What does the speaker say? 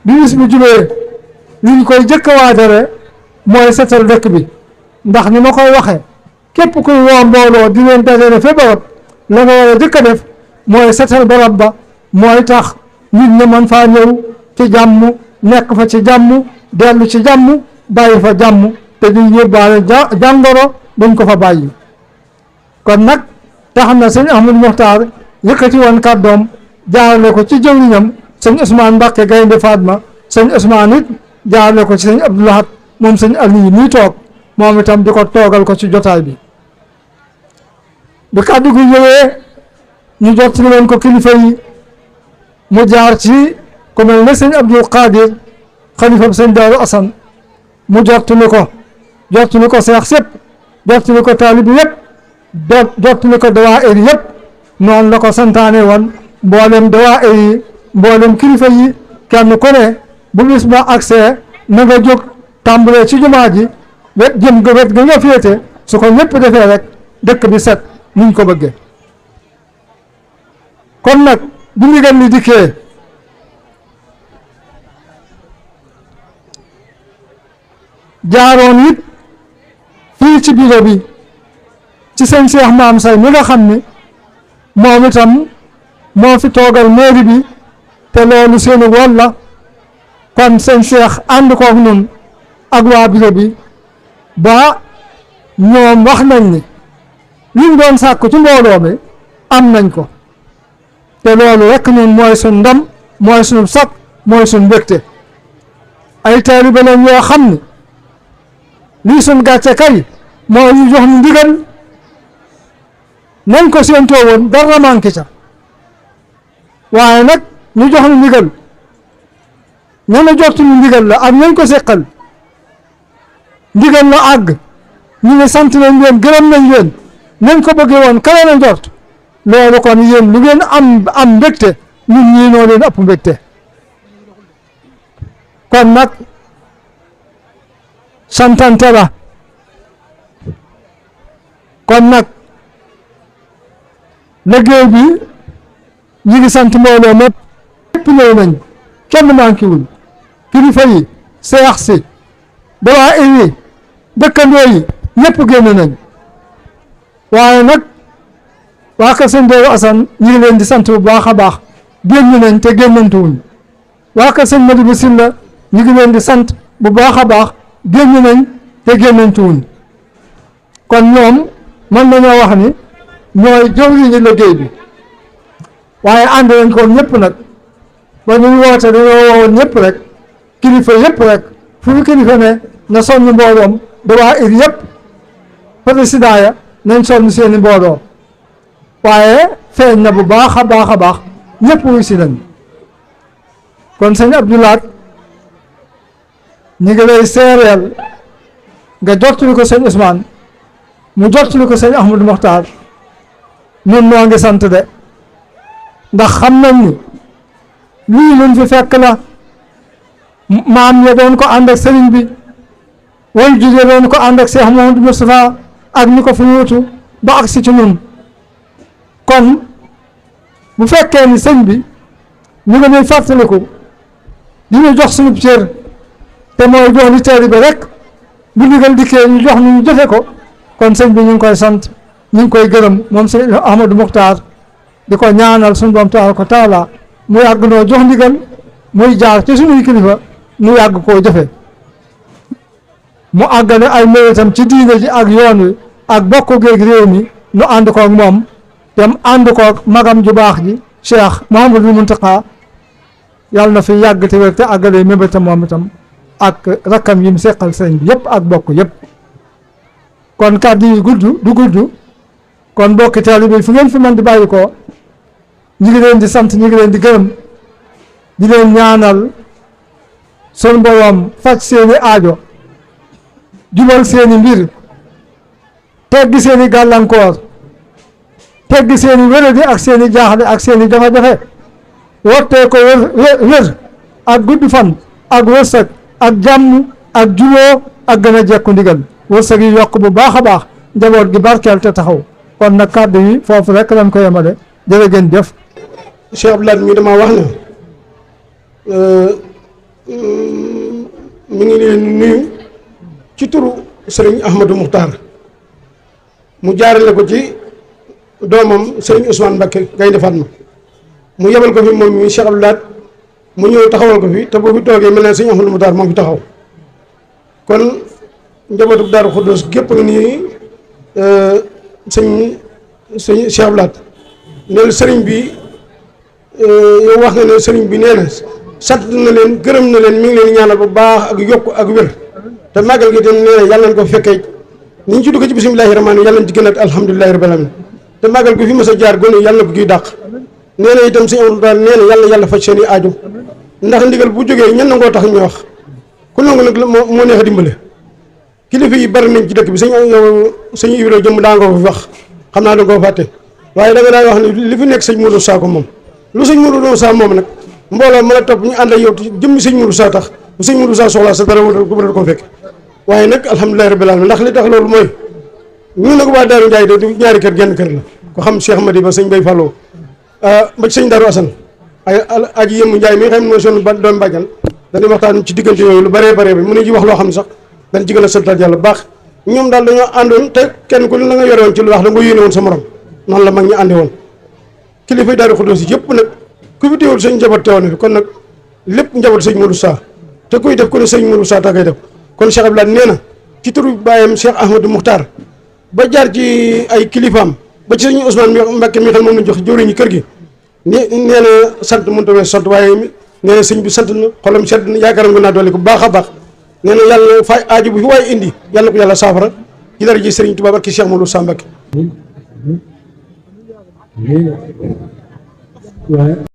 bi bis bi jubee li ñu koy jëkk a waajare mooy setal dëkk bi ndax ni ma koy waxee képp kuy woo mbooloo di leen dajale fa barab la nga war a jëkk a def mooy setal barab ba mooy tax nit ñi mën faa ñëw ci jàmm nekk fa ci jàmm dellu ci jàmm bàyyi fa jàmm te duñ yóbbaale jàngoro duñ ko fa bàyyi. kon nag tax na sëñ Ahmadou Mokhtar yëkkati woon kàddoom jaarale ko ci jëwriñam sëñ Ousmane Mbacke Gaynde Fatma sëñ Ousmane it jaarale ko ci sëñ Abdou Lahad moom sëñ Aliou nii toog moom itam di ko toogal ko ci jotaay bi. bi kàddu gi ñëwee ñu jot leen ko kilifa yi mu jaar ci ku mel ne sëñ Abdou Qadir xalifa sëñ Daaru Asan mu jottali ko seex sépp jottali ko taalibi yëpp jottali ko dawaayir yëpp noonu la ko santaane woon mboolem dawaayir yi mboolem kilifa yi kenn ku ne bu bis ba accès na nga jóg tàmbalee ci jumaa ji wet jëm ga wet ga nga féete su ko ñëpp defee rek dëkk bi set niñ ko bëggee. kon nag bu ndigal li dikkee jaaroon it fii ci bureau bi ci sëñ Cheikh Maam Say mi nga xam ni moom itam moo fi toogal mairie bi te loolu seeni wol la kon sëñ Cheikh ànd kook nun ak waa bureau bi ba ñoom wax nañ ni liñ doon sàkku ci mbooloo mi am nañ ko te loolu rekk nun mooy suñ ndam mooy suñ sag mooy suñ mbégte ay taalibe lañ yoo xam ni lii suñ gàcce kay mooy ñu jox ñu ndigal nañ ko séentoo woon dara manqué ca waaye nag ñu jox ñu ndigal ña jot ñu ndigal la ak nañ ko seqal ndigal la àgg ñu ne sant nañ leen gërëm nañ leen nañ ko bëggee woon kala na njort loolu kon yéen lu ngeen am mbégte ñun ñii noo leen ëpp mbégte kon nag santante la kon nag liggéey bi ñu ngi sant mbooloo mépp ñëw nañ kenn manqué wul kilifa yi seex si dawaa yi dëkkandoo yi ñëpp génn nañ waaye nag waa kër sëñ Daaru Asan ñu ngi leen di sant bu baax a baax génn nañ te génnantuwuñ waa kër sëñ Madibu Silla ñu ngi leen di sant bu baax a baax génn nañ te génnantuwuñ kon ñoom mën nañoo wax ni ñooy jëwriñu liggéey bi waaye ànd nañ ko ñëpp nag ba ñu woote dañoo woowoon ñëpp rek kilifa yëpp rek fu mu kilifa ne na sonn mbooloom dawaa ir yëpp président ya nañ sonn seeni mbooloo waaye feeñ na bu baax a baax a baax ñëpp wuy si nañ kon sëñ Abdou Lahad ñu ngi lay seereel nga jottali ko sëñ Ousmane mu jottali ko sëñ Ahmadou Mokhtar ñun noo ngi sant de ndax xam nañ ni lii luñ fi fekk la maam ya doon ko ànd ak sëriñ bi way jugee doon ko ànd ak Cheikh Mouhamadou Moustapha ak ñi ko fi wuutu ba agsi ci ñun kon bu fekkee ni sëñ bi ñu ngi nuy fàttaliku di ñu jox suñu cër te mooy jox li teeri bi rek bu ndigal dikkee ñu jox ñu jëfe ko kon sëñ bi ñu ngi koy sant ñu ngi koy gërëm moom sëñ Ahmadou Mokhtar di ko ñaanal suñu borom tabaaraka wa taala mu yàgg noo jox ndigal muy jaar ci suñuy kilifa mu yàgg koo jëfe mu àggale ay méritam ci diine ji ak yoon wi ak bokk géeg réew mi nu ànd koog moom dem ànd koog magam ju baax ji Cheikh Mouhamadou Mountakha yàlla na fi yàgg te wér te àggale mébétam moom itam ak rakkam yi mu seqal sëñ bi yëpp ak bokk yëpp kon kàddu yi du gudd kon bokki taalibe bi fu ngeen fi mën di bàyyi ko ñu ngi leen di sant ñu ngi leen di gërëm di leen ñaanal sunu boroom faj seeni aajo jubal seeni mbir teggi seeni gàllankoor teggi seeni wéradi ak seeni jaaxle ak seeni jafe-jafe wottee ko wér ak gudd fan ak wërsëg ak jàmm ak juboo ak gën a jekku ndigal wërsëg yi yokk bu baax a baax njaboot gi barkeel te taxaw kon nag kàddu yi foofu rek lañ ko yemale jërë ngeen jëf. Cheikh Abdou Lahad mi dama wax ne mi ngi leen nuyu ci turu sëriñ Ahmadou Muxtaar mu jaarale ko ci doomam sëriñ Ousmane Mbacké Gaynde Fatma mu yebal ko fi moom mi Cheikh Abdou Lahad mu ñëw taxawal ko fi te boo fi toogee mel ne sëriñ Ahmadou Muxtaar moom fi taxaw kon njabootu Daaru Xudoos gépp nga nii sëñ Cheikh Abdou Lahad neel sëriñ bi yow wax nga ne sëriñ bi nee na sant na leen gërëm na leen mi ngi leen ñaanal bu baax ak yokk ak wér te màggal gi itam nee na yàlla nañ ko fekkee ni ñu ci dugg ci bisimilahi rahmaani yàlla nañ ci gën ak alhamdulilahi rabbil alamin te màggal gu fi mas a jaar gone yàlla na ko giy dàq nee na itam sëñ Amadou daal nee na yàlla faj seen i aajo ndax ndigal bu jógee ñen nangoo tax ñu wax ku nangu nag moo neex a dimbale kilifa yi bari nañ ci dëkk bi sëñ Ibra jëm daa nga ko fi wax xam naa da nga koo fàtte waaye da nga daan wax ne li fi nekk sëñ Modou Sa ko moom lu sëñ Modou Sa moom nag mbooloo mën a topp ñu ànd ak yow jëmmi sëñ Modou Sa tax bu sëñ Modou Sa soxlaa sa dara wala ko fekk waaye nag alhamdulilahi rabbil alamin ndax li tax loolu mooy ñun nag waa Daaru Njaay de ñaari kër genn kër la ko xam Cheikh Madi ba sëñ Bay Fallou ba ci sëñ Daaru Asan ay aji yëmu Njaay mi nga xam ne mooy sunu doom bàjjan dañuy waxtaan ci diggante yooyu lu bëree bëree bi mu ne ji wax loo xam ne sax dañ ci gën a santaat yàlla bu baax ñoom daal dañoo àndoon te kenn ku ne la nga yore woon ci lu wax da nga yéene woon sa morom noonu la mag ñi ànde woon kilifa yi Daaru Xudoos yi yëpp nag ku fi teewul sëñ njaboot teewoon na fi kon nag lépp njaboot sëñ Modou Sa te kuy def ku ne sëñ Modou Sa ta koy def kon Cheikh Abdou Lahad nee na ci turu baayam Cheikh Ahmadou Muxtaar ba jaar ci ay kilifaam ba ci sëñ Ousmane Mbacké mi xam moom lañ jox jëwriñu kër gi nee na sant mënut a wees sant waaye nee na sëñ bi sant na xolam sedd na yaakaaram nga naa dolli ko baax a baax nee na yàlla fay aaju bu fi waaye indi yàlla ko yàlla saafara ci dara ji Sëriñ Tuubaa barki Cheikh Modou Sa Mbacké